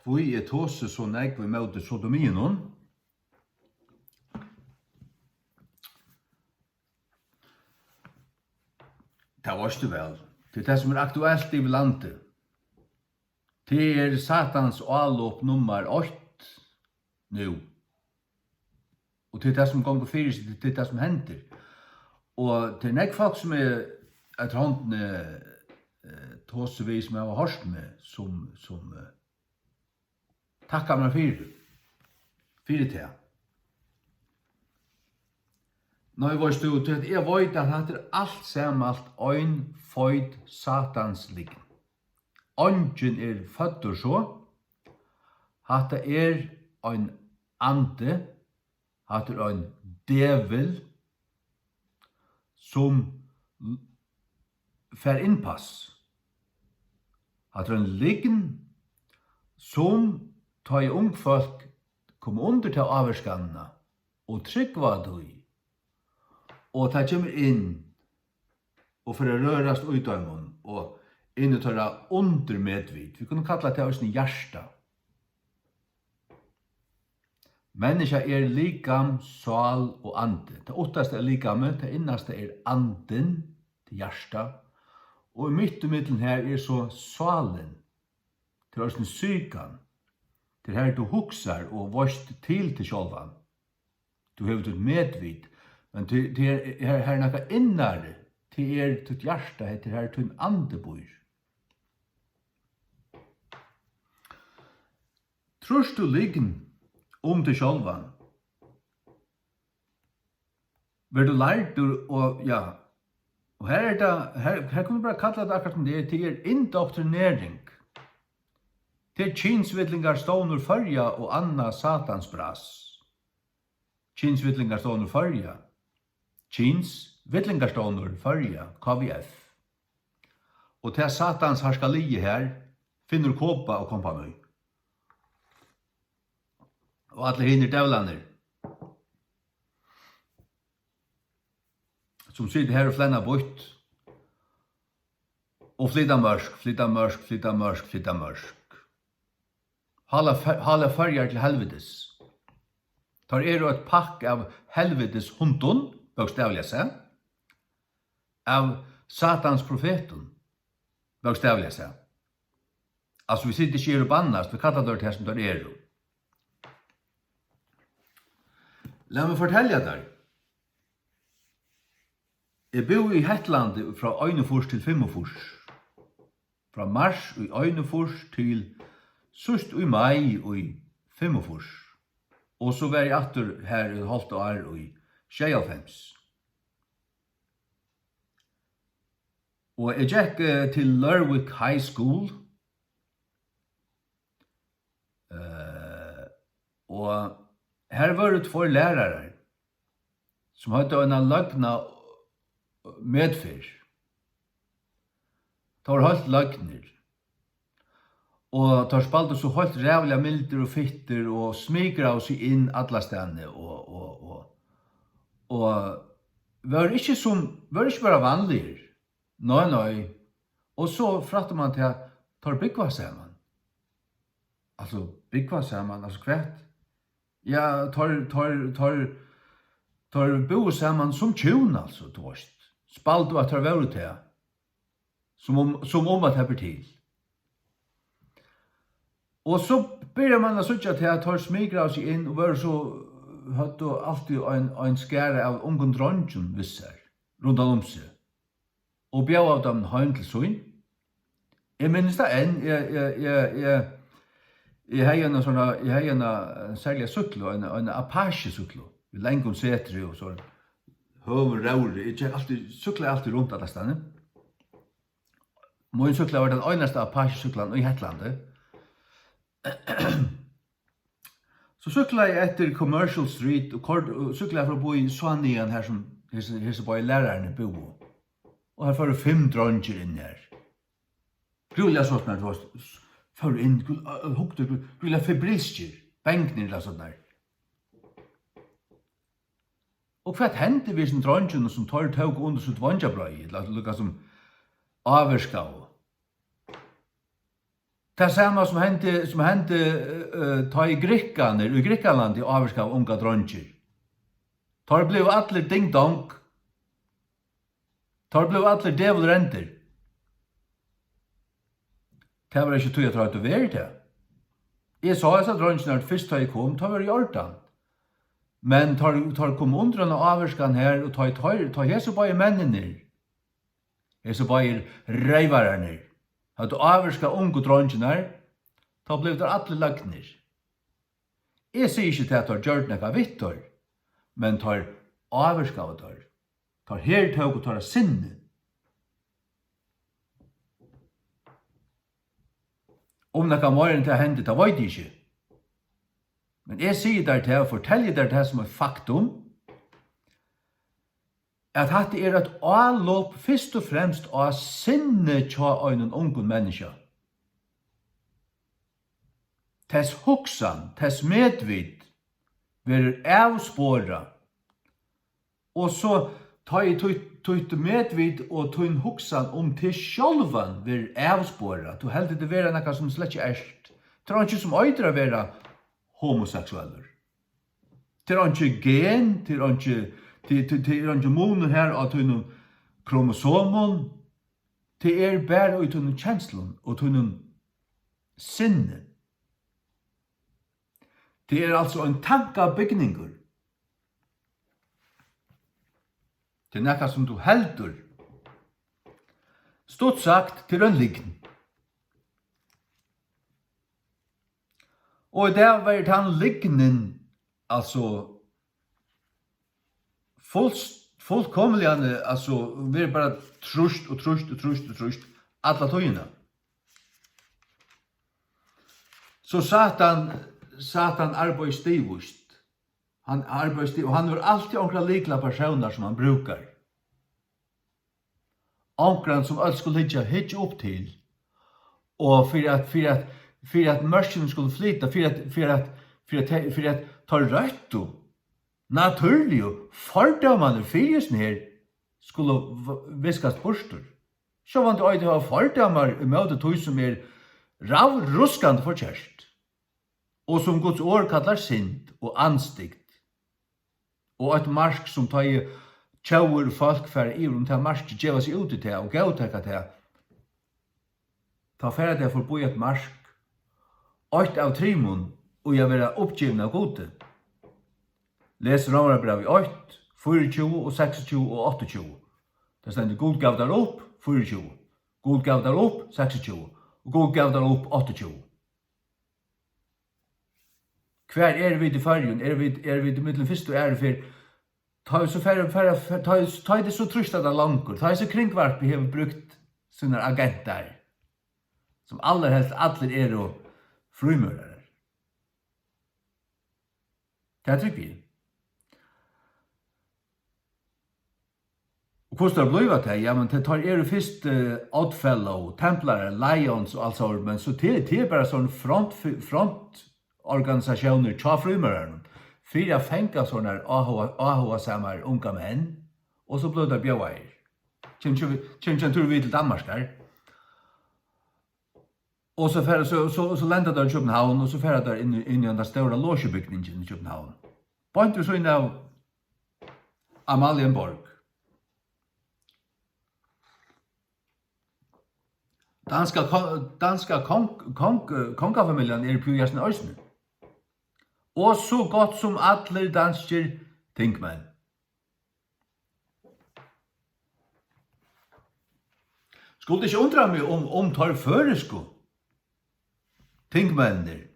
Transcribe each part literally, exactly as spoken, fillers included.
Hví eg tosi so nógv ímóti sodomiunum? Tað veitst tú væl. Tað er tað, sum er aktuelt yvir landið. Tað er Satans álop nummar eitt nú. Og tað er tað, sum gongur fyri seg, tað er tað, sum hendir. Og tað er nógv fólk, sum eg eftir hondini, eh, tosi við, sum hava hoyrt meg, sum, sum, eh, takka mær fyri, fyri tað. Nei, veitst tú, tí at eg veit, at hatta er alt saman alt ein feit Satans lygn. Eingin er føddur so. Hatta er ein andi, hatta er ein djevul, sum l-, fær innpass. Hatta er ein lygn, sum tá ið ung fólk koma undir ta ávirkanina og trúgva tí, og tað kemur inn og fer at rørast í teimum og inn í teirra undirmedvit. Vit kunnu kalla tað eisini hjarta. Menniskja er likam, sál og andi. Tað uttasta er likamið, tað innasta er andin, tað er hjartað. Og í mitt ímillum har er so sálin. Tað er eisini psykan. Tað er har, tú hugsar og veitst til teg sjálvan. Tú hevur títt medvit, men tað, tað er, her, her er nakað innari. Tað er títt hjarta, hetta er har tín andi býr. Trýrt tú lygn um teg sjálvan, verður tú lærdur og, ja, og her er tað, her, her kunnu vit bara kalla tað akkurát sum tað er, tað er indoktrinering. Tað er Kynsvillingarstovnur Føroya og annað Satans bras. Kynsvillingarstovnur Føroya. Kynsvillingarstovnur Føroya, K V F. Og tað Satans harðska liðið har, Finnur Kopa og kompani. Og allir hinir djevlarnir, sum sita har og flenna býtt og flyta mørk, flyta mørk, flyta mørk, flyta mørk. Hála Før-, hála Føroyar til helvitis. Teir eru eitt pakk av helvitis hundum, bókstavliga sæð, av Satans profetum, bókstavliga sæð. Altso, vit sita ikki her og bannast, vit kalla teir tað, sum teir eru. Lat meg fortelja tær. Eg búði í Hetlandi frá einogfýrs til fimmogfýrs. Frá mars í einogfýrs til síðst í mai í fimmogfýrs. Og so var eg aftur har í hálvt ár í sjeyoghálvfems. Og eg gekk, eh, til Lerwick High School. Eh, og har vóru tveir lærarar, sum høvdu eina løgna medferð. Teir vóru heilt løgnir. Og teir spældu so heilt ræðuliga mildir og fittir og smikraðu seg inn allastaðni og, og, og, og vóru ikki sum, vóru ikki bara vanligir. Nei, nei. Og so frætti mann tað, teir búgva saman. Altso, búgva saman, altso hvat? Ja, teir, teir, teir, teir búðu saman sum hjún, altso, tú veitst. Spældu at teir vóru tað. Sum um, sum um at tað ber til. Og so byrjar mann at síggja tað, at teir smikraðu seg inn og vóru so, høvdu altíð ein, ein skara av ungum dreingjum við sær, rundan um seg, og bjóðaðu teimum heim til sín. Eg minnist tað enn, eg, eg, eg, eg, eg hevði eina sovorðna, eg hevði eina, eh, serliga súkklu, eina, eina Apache-súkklu, við langum setri og so høgum róðri. Eg gekk altíð, súkklaði altíð runt allastaðni. Mín súkkla var tann einasta Apache-súkklan í Hetlandi. So súkklaði eg eftir Commercial Street og koyrdi, og súkklaði fram í Suðuroy, har sum hesi, hesi báðir lærararnir búðu. Og har fóru fimm dreingir inn har. Grúliga sotnar, tú veitst, fóru inn, grú-, øh, hugdu, grú-, grúliga febrilskir, bangnir ella sotnar. Og hvat hendi við hesum dreingjunum, sum teir tóku undir sítt veingjabreiði, ella líka sum ávirkaðu? Tað sama sum hendi, sum hendi, eh, eh, tá ið grikkarnir í Grikkalandi ávirkaðu ungar dreingir. Teir blivu allir ding dong. Teir blivu allir djevulrendir. Tað var ikki tí, at teir høvdu verið tað. Eg sá hesar dreingirnar fyrst, tá eg kom, teir vóru í ordan. Men teir, teir komu undir eina ávirkan her, og tá, tá, tá hesir báðir menninir, hesir báðir reyvararnir, høvdu ávirkað ungu dreingirnar, tá blivu teir allir lagnir. Eg sigi ikki tað, at teir gjørdu nakað við teir, men teir ávirkaðu teir. Teir hertóku teirra sinni. Um nakað meira enn tað hendi, tað veit eg ikki. Men eg sigi tær tað, og fortelji tær tað sum eitt faktum, at hatta er eitt álop fyrst og fremst á sinnið hjá einum ungum menniskja. Tess hugsan, tess medvit verður avsporað. Og so, tá ið títt, títt medvit og tín hugsan um teg sjálvan verður avsporað, tú heldur teg vera nakað sum slett ikki ert. Tað er einki sum eitur at vera homoseksuellur. Tað er einki gen, tað er einki, tað, tað, tað er einki munur her á tínum kromosomum. Tað er bara í tínum kenslum og tínum sinni. Tað er altso ein tankabygningur. Tað er nakað, sum tú heldur. Stutt sagt, tað er ein lygn. Og í dag verður tann lygnin, altso, fuls-, fullkomiliga, altso, verður bara trýst og trýst og trýst og trýst alla tíðina. So Satan, Satan arbeiðir stigvíst. Hann arbeiðir stig-, og hann hevur altíð onkrar lyklapersónar, sum hann brúkar. Onkran, sum øll skulu hyggja, hyggja upp til. Og fyri at, fyri at, fyri at mørkini skulu flyta, fyri at, fyri at, fyri at tey, fyri at teir røttu, natúrligu fordómarnir fyri hesum her skulu v-, viskast burtur. Sjálvandi eitur at hava fordómar ímóti tí, sum er ravruskandi forkert, og sum Guds orð kallar synd og andstygd, og eitt mark, sum tá ið tjóðir og fólk fara yvir um tað markið, geva seg út í tað og góðtaka tað, tá fara tey forbi eitt mark, eitt av trimum, í at vera uppgivin av Gudi. Les Rómarbrævið eitt, fýraogtjúgu og seksogtjúgu og áttaogtjúgu. Tað stendur: Gud gav teir upp, fýraogtjúgu. Gud gav teir upp, seksogtjúgu. Og Gud gav teir upp, áttaogtjúgu. Hvar eru vit í Føroyum? Eru vit, eru vit ímillum fyrstu og aðru ferð? Tá ið so fer, fer, fer, tá ið, tá ið tað so trýstir tað longur, tá ið so kringvarpið hevur brúkt sínar agentar, sum allarhelst allir eru frímúrarar. Tað trúgvi eg. Og hvussu teir blíva tað? Ja, men tað, teir eru fyrst, eh, Oddfellow, Templarar, Lions og alt sovorðið, men so tað, tað er bara sovorðin front, frontorganisatiónir hjá frímúrarunum, fyri at fanga sovorðnar áhuga-, áhugasamar ungar menn, og so blíva teir bjóðaðir. Kemur, kemur, kemur, kemur tú við til Danmarkar? Og so fara, so, so, so lenda teir í København, og so fara teir inn í, inn í henda stóra logebygningin í København. Beint við síðuna av Amalienborg. Danska ko-, danska kong-, kong-, kongafamiljan er í Pjóasen eisini. Og so gott sum allir danskir tingmenn. Skuldi ikki undra meg, um, um teir føroysku tingmenninir,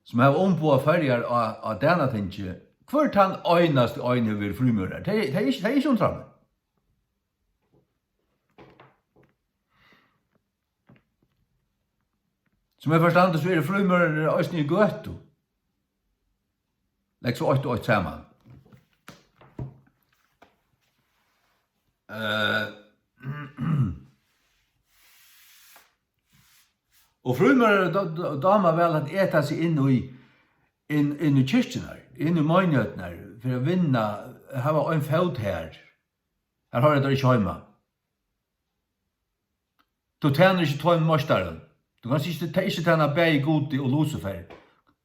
sum hava umboðað Føroyar á, á Danatingi, hvør tann einasti ein hevur verið frímúrari. Tað, tað er ikki, tað er ikki undra meg. Sum eg forstandi, so eru frímúrarar eisini í gøtu. Legg so eitt og eitt saman. Eh, og frímúrarar dá-, dá-, dámar væl at eta seg inn í, inn, inn í kirkjurnar, inn í meinigheiternar, fyri at vinna, hava ein fót har. Har hoyra teir ikki heima. Tú tænir ikki tveimum meistarum. Tú kanst ikki, ikki tæna bæði Gudi og Lucifer,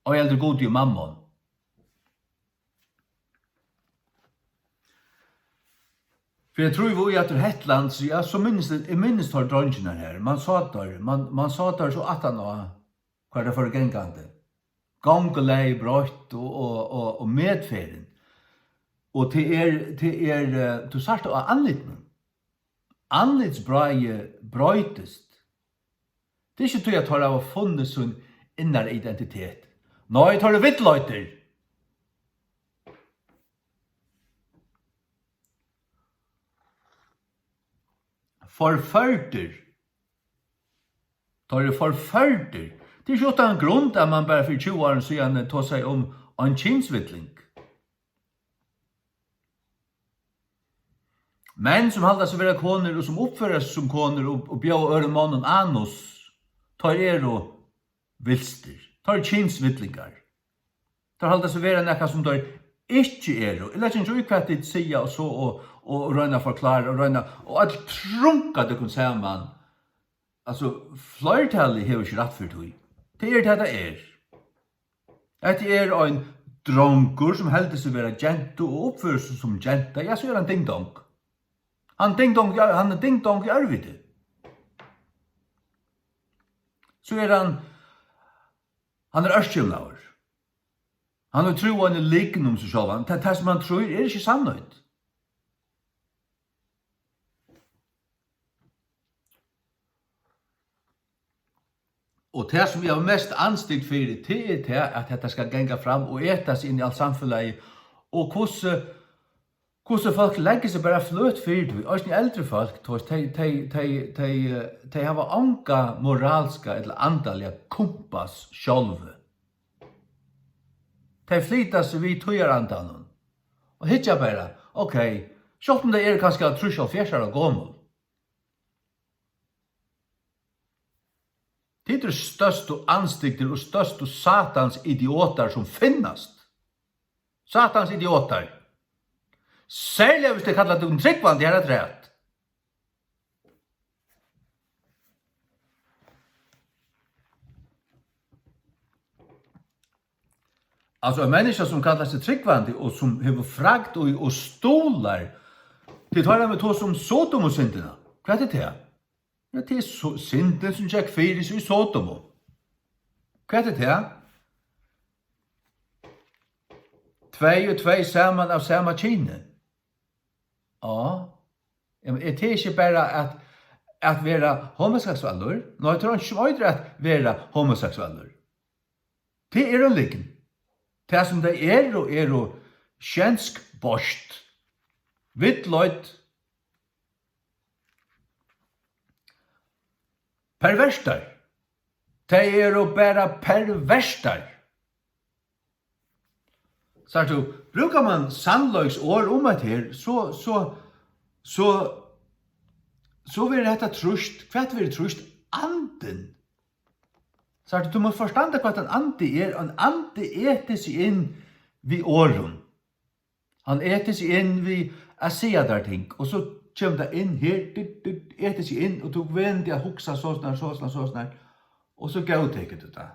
ei heldur Gudi og Mammon. Fyri at trúgva í aftur Hetland, so ja, so minnist eg, eg minnist teir dreingirnar her. Man sá teir, man, man sá teir so aftan á, hvar teir fóru gangandi. Gongulagið broytt og, og, og, og metferðin. Og tað er, tað er, eh, tú sært tað á andlitinum. Andlitsbráðið broytist. Tað er ikki tí, at teir hava funnið sín innara identitet. Nei, teir eru villleiddir. Forførdir. Teir eru forførdir. Tað er ikki uttan grund, at man bara fyri tjúgu árum síðani tosaði um ein kynsvilling. Menn, sum halda seg vera konur og sum uppføra seg sum konur og, og bjóða øðrum monnum anus, teir eru vilstir. Teir eru kynsvillingar. Teir halda seg vera nakað, sum teir ikki eru. Eg leggi ikki í, hvat tit siga og so, og, og, og royna at forklára og royna, og øll trunka tykkum saman. Altso, fleirtalið hevur ikki rætt fyri tí. Tað er tað, tað er. Hetta er ein drongur, sum heldur seg vera gentu og uppførir seg sum genta. Ja, so er hann ding-dong. Hann ding-dong, ja, hann er ding-dong í ørviti. So er hann, hann er ørkymlaður. Hann hevur trúð eini lygn um seg sjálvan. Tað, tað sum hann trýr, er ikki sannheit. Og tað, sum eg havi mest andstygd fyri, tað er tað, at hetta skal ganga fram og eta seg inn í alt samfelagið, og hvussu, hvussu fólk leggja seg bara fløt fyri tí. Eisini eldri fólk, tú veist, tey, tey, tey, tey, eh, tey hava onga moralska ella andaliga kumpass sjálvi. Tey flyta seg við tíðarandanum og hyggja bara, ok, sjálvt um tey eru kanska trýss, hálvfjerðs ára gomul. Tit eru størstu andstygdir og størstu satans idiotar, sum finnast. Satans idiotar. Serliga, viss tey kalla tykkum trúgvandi, harafturat. Altso, ein menniskja, sum kallar seg trúgvandi og sum hevur fragd í og stuðlar, tit hoyra meg tosa um Sodomusyndina. Hvat er tað? Ja, tað er so, syndin, sum gekk fyri seg í Sodomu. Hvat er tað? Tvey og tvey saman av sama kyni. Ja. Jamen, er tað ikki bara at, at vera homoseksuellur? Nei, tað er einki sum eitur at vera homoseksuellur. Tað er ein lygn. Tað, sum tey eru, eru sjenskboyst, villleidd, pervertar. Tey eru bara pervertar. Sært tú, brúkar man sannleiks orð um hetta her, so, so, so, so verður hetta trýst. Hvat verður trýst? Andin. Sært tú, tú mást forstanda, hvat ein andi er. Ein andi etur seg inn við orðum. Hann etur seg inn við at siga tær ting, og so kemur tað inn her, dytt, dytt, etur seg inn, og tú venur teg at hugsa soleiðis, soleiðis, soleiðis, og so góðtekur tú tað.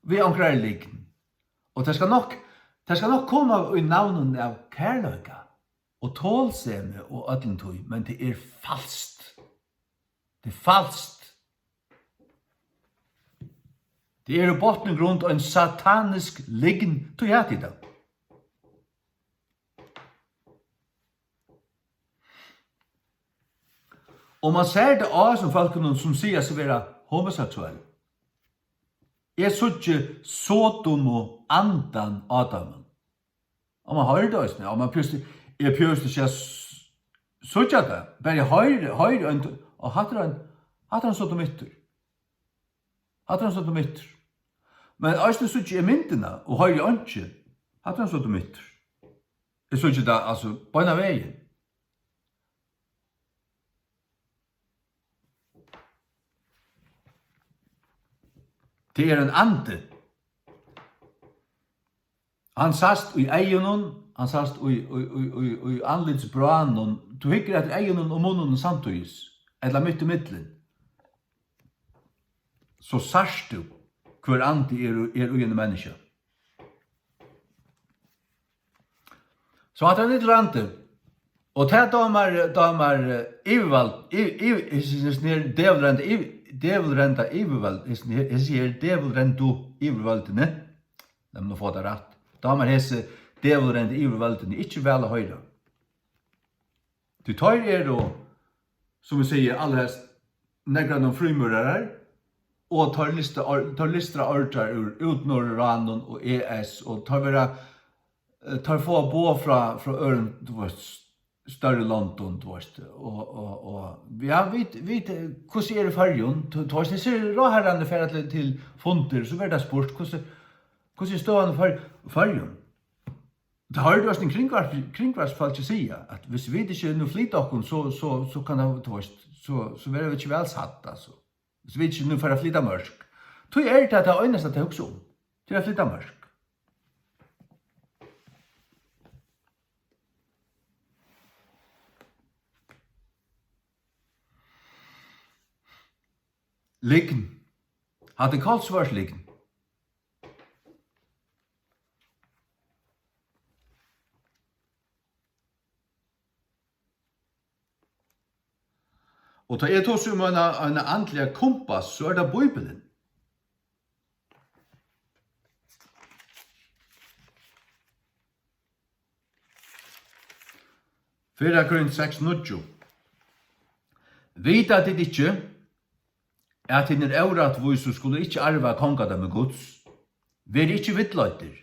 Við onkrari lygn. Og tað skal nokk, tað skal nokk koma í navninum av kærleika og tolsemi og øllum tí, men tað er falskt. Tað er falskt. Tað er í botn og grund ein satanisk lygn, tí hava tit tað. Og man sær tað á hesum fólkunum, sum siga seg vera homoseksuell. Eg síggi Sodomu andan á teimum. Og man hoyrir tað eisini, og man pjúst, eg pjúst ikki at s-, síggja tað, bara eg hoyri, hoyri ein, og hatta er ein, hatta er ein sodomittur. Hatta er ein sodomittur. Men eisini síggi eg myndina og hoyri einki. Hatta er ein sodomittur. Eg síggi tað, altso, beinan vegin. Tað er ein andi. Hann sæst í eygunum, hann sæst í, í, í, í, í andlitsbráðnum. Tú hyggur eftir eygunum og munninum samtíðis, ella mitt ímillum. so sært tú, hvør andi er, er í einum menniskja. So hatta er ein illur andi. Og tað dámar, dámar, eh, yvirvald, yv-, yv-, hesin, hesin her dævulrenda yv-, dævulrenda yvirvald, hesin her, hesin her dævulrendu yvirvøldini. Lat meg nú fáa tað rætt. Dámar hesi dævulrendu yvirvøldini ikki væl at hoyra. Tí teir eru, sum eg sigi, allarhelst nakrar av frímúrarar, og teir lista or-, teir listra ordrar úr Útnorðurráðnum og E S, og teir verða, eh, teir fáa boð frá, frá øðrum, tú veist, størri londum, tú veist, og, og, og, ja, vit, vit, eh, hvussu er í Føroyum? Tú, tú veist, hesir ráðharrarnir fara til, til fundir, so verður tað spurt, hvussu, hvussu er støðan í Før-, Føroyum? Tað hoyrdi eg eisini kringvarp-, kringvarpsfólki siga, at viss vit ikki nú flyta okkum, so, so, so kann tað, tú veist, so, so verða vit ikki væl sædd, altso. Viss vit ikki nú fara at flyta mørk, tí er tað tað einasta, tey hugsa um, tað er at flyta mørk. Lygn. Hatta er kolsvørt lygn. Og tá eg tosi um eina, eina andliga kumpass, so er tað Bíbilin. Fyrra Korint seks níggju. Vita tit ikki, at hinir órættvísu skulu ikki arva kongadømi Guds? Verið ikki villleiddir,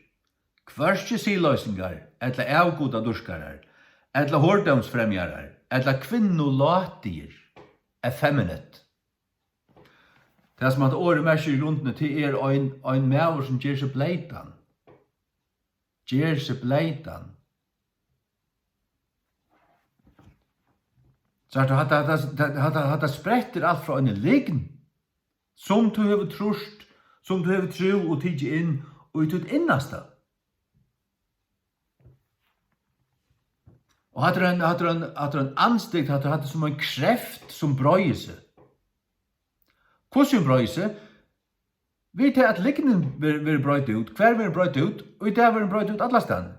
hvørki siðloysingar, ella avgudadýrkarar, ella hordómsfremjarar, ella kvinnulátigir, effeminate. Tað, sum hatta orðið merkir í grundini, tað er ein, ein maður, sum ger seg bleytan. Ger seg bleytan. Sært tú, hatta, hatta, hatta, hatta sprettur alt frá eini lygn, sum tú hevur trýrt, sum tú hevur trúð og tikið inn í títt innasta. Og hatta er ein, hatta er ein, hatta er ein andstygd, hatta, hatta er sum ein kreft, sum breiðir seg. Hvussu hon breiðir seg? Við tað, at lygnin ver-, verður breidd út. Hvar verður breidd út? Og í dag verður hon breidd út allastaðni.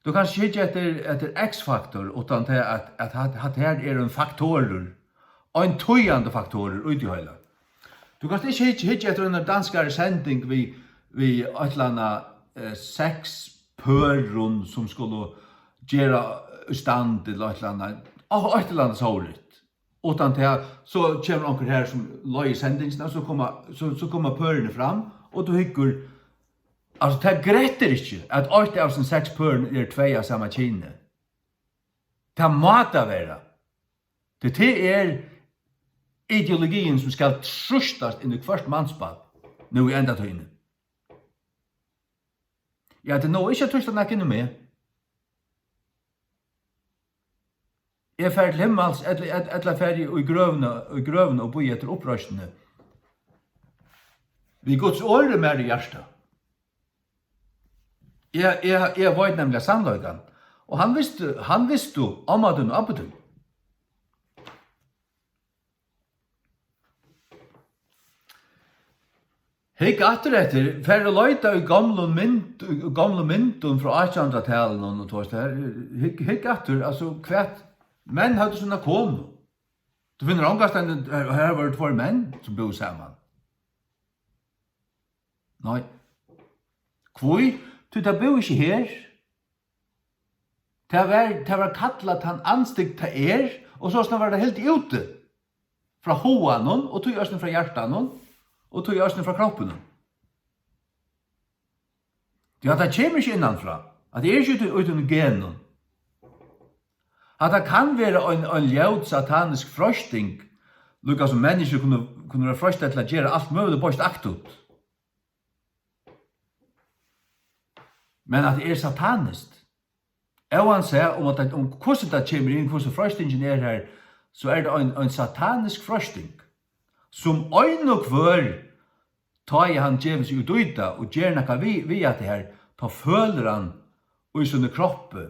Tú kanst ikki hyggja eftir, eftir X-faktor, uttan tað at, at hatt, hatt her er ein faktorur, ein týðandi faktorur út í heila. Tú kanst ikki hyggja, hyggja eftir einari danskari sending við, við eitt ella annað, eh, seks pørum, sum skulu gera í stand til eitt ella annað, og eitt ella annað sovorðið. Uttan tað, so kemur onkur her sum leiðir sendingina, so koma, so, so koma pørini fram, og tú hyggur, altso, tað grettir ikki, at eitt av sum seks pørum er tvey av sama kyni. Tað má tað vera. Tí tað er ideologiin, sum skal trýstast inn í hvørt mansbarn nú í endatíðini. Ja, tað er nóg ikki at trýsta nakað inn í meg. Eg fari til himmals, ella, ella, ella fari í grøvina, í grøvina og bíði eftir uppreisnini. Við Guds orði mær í hjarta. Eg, eg, eg veit nemliga sannleikan. Og hann visti, hann visti, omma tín og abbi tín. Hygg aftur eftir, far og leita í gomlum mynd-, í gomlum myndum frá átjanhundraðtalinum, og tú veist, her, hygg, hygg aftur, altso, hvat menn høvdu sína konu. Tú finnur ongastaðni, her, her vóru tveir menn, sum búðu saman. Nei. Hví? Tí tað búði ikki her. Tað var, tað var kallað tann andstygd, tað er, og sostatt var tað hildið úti frá huganum, og tí eisini frá hjartanum, og tí eisini frá kroppinum. Tí hatta kemur ikki innanfrá. Hatta er ikki úti, úti í genum. Hatta kann vera ein, ein ljót satanisk freisting, líka sum menniskju kunnu, kunnu vera freistað til at gera alt møguligt beiskt aktugt. Men at tað er sataniskt. Óansæð um at tað, um hvussu tað kemur inn, hvussu freistingin er her, so er tað ein, ein satanisk freisting, sum ein og hvør, tá ið hann gevur seg út í tað og ger nakað við, við at tað her, tá følir hann í síni kroppi,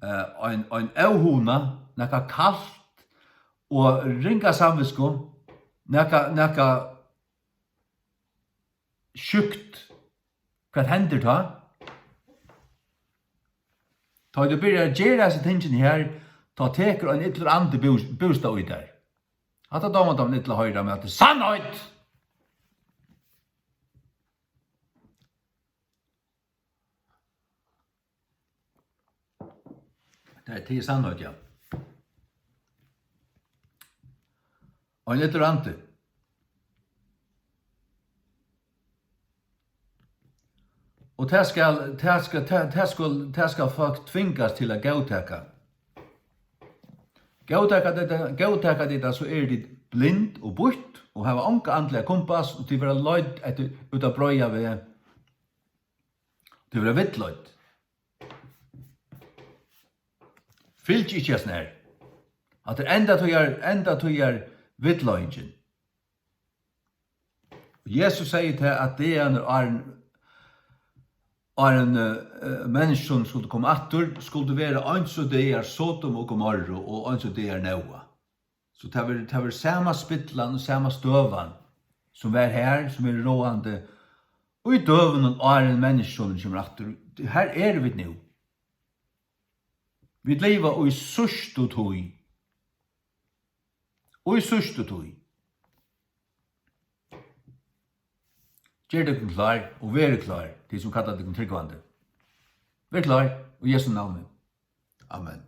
eh, ein, ein óhugna, nakað kalt, og ringa samvitsku, nakað, nakað sjúkt, hvat hendir tá? Tá tú byrjar at gera hasi tingini her, tá tekur ein illur andi bús-, bústað í tær. Hatta dámar teimum illa at hoyra, men hatta er sannheit! Tað er, tað er sannheit, ja. Ein illur andi. Og tað skal, tað skal, tað, tað skal, tað skal fólk tvingast til at góðtaka. Góðtaka tit tað, góðtaka tit tað, so eru tit blind og býtt og hava onga andliga kumpass, og tit verða leidd eftir, út á breiðan veg. Tit verða villleidd. Fylg ikki hesum her. Hatta er endatíðar, endatíðar villleiðingin. Og Jesus segði tað, at dagarnir áðrenn, áðrenn, eh, Menniskjusonurin skuldi koma aftur, skuldi vera eins og dagar Sodom og Gomorru og eins og dagar Nóa. So tað verður, tað verður sama spillan og sama støðan, sum var har, sum er ráðandi í døgunum áðrenn Menniskjusonurin kemur aftur. Har eru vit nú. Vit liva í síðstu tíð. Í síðstu tíð. Ger tykkum klár og verið klár, tit sum kalla tykkum trúgvandi. Ver klár í Jesu navni. Amen.